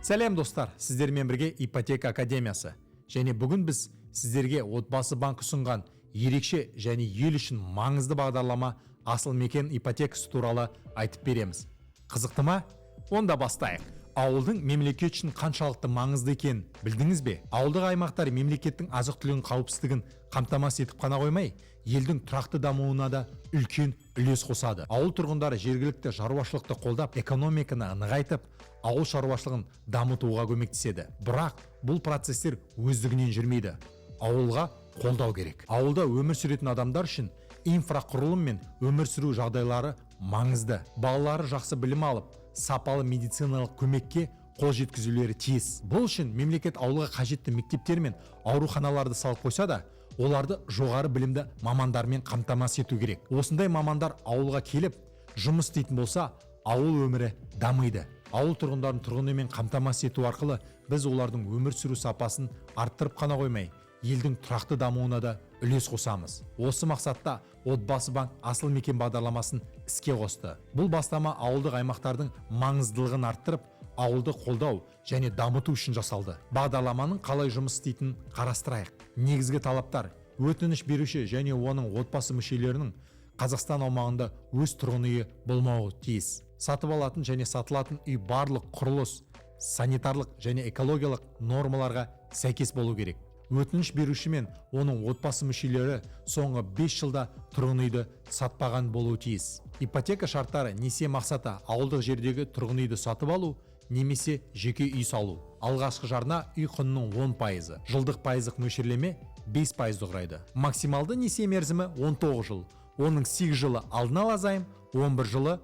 Сәлем, достар! Сіздермен бірге Ипотека академиясы және бүгін біз сіздерге Отбасы банк ұсынған ерекше және ел үшін маңызды бағдарлама, Асыл мекен ипотекасы туралы айтып береміз. Қызықты ма? Онда бастайық. Ауылдың мемлекет үшін қаншалықты маңызды екенін білдіңіз бе? Ауылдық аймақтар мемлекеттің азық түлігінің қауіпсіздігін қамтамасыз етіп қана қоймай, елдің тұрақты дамуына да үлкен үлес қосады. Ауыл тұрғындары жергілікті шаруашылықты қолдап, экономиканы нығайтып, ауыл шаруашылығын дамытуға көмектеседі. Бірақ бұл процестер өздігінен жүрмейді, ауылға қолдау керек. Ауылда өмір сүретін адамдар үшін инфрақұрылым мен өмір сүру жағдайлары маңызды. Балалары жақсы білім алып, сапалы медициналық көмекке қол жеткізулері тиіс. Бұл үшін мемлекет ауылға қажетті мектептер мен ауруханаларды салып қойса да, оларды жоғары білімді мамандармен қамтамасыз ету керек. Осындай мамандар ауылға келіп жұмыс істейтін болса, ауыл өмірі дамиды. Ауыл тұрғындарын тұрғын үймен қамтамасыз ету арқылы біз олардың өмір сүру сапасын арттырып қана қоймай, елдің тұрақты дамуына да үлес қосамыз. Осы мақсатта Отбасы банк Асыл мекен бағдарламасын іске қосты. Бұл бастама ауылдық аймақтардың маңыздылығын арттырып, ауылды қолдау және дамыту үшін жасалды. Бағдарламаның қалай жұмыс істейтінін қарастырайық. Негізгі талаптар: өтініш беруші және оның отбасы мүшелерінің Қазақстан аумағында өз тұрғын үйі болмауы тиіс. Сатып алатын және сатылатын үй барлық құрылыс, санитарлық және экологиялық нормаларға сәйкес болу керек. Өтініш беруші мен оның отбасы мүшелері соңғы 5 жылда тұрғын үйді сатпаған болуы тиіс. Ипотека шарттары: несие мақсаты – ауылдық жердегі тұрғын үйді сатып алу немесе жеке үй салу. Алғашқы жарна – үй құнының 10%, жылдық пайыздық мөлшерлеме 5%-ды құрайды. Максималды несие мерзімі 19 жыл, оның 8 жылы алдын ала займ, 11 жылы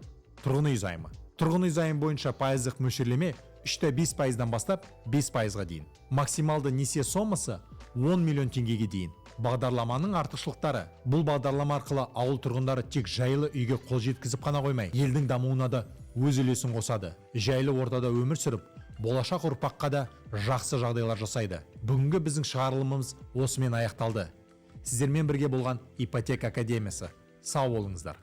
тұрғын үй займы. Тұрғын үй займ бойынша пайыздық мөлшерлеме 3,5%-дан бастап 5%-ға дейін. Максималды несие сомасы 10 миллион теңгеге дейін. Бағдарламаның артықшылықтары: бұл бағдарлама арқылы ауыл тұрғындары тек жайлы үйге қол жеткізіп қана қоймай, елдің дамуына да өз үлесін қосады. Жайлы ортада өмір сүріп, болашақ ұрпаққа да жақсы жағдайлар жасайды. Бүгінгі біздің шығарылымымыз осымен аяқталды. Сіздермен бірге болған Ипотека академиясы. Сау болыңыздар!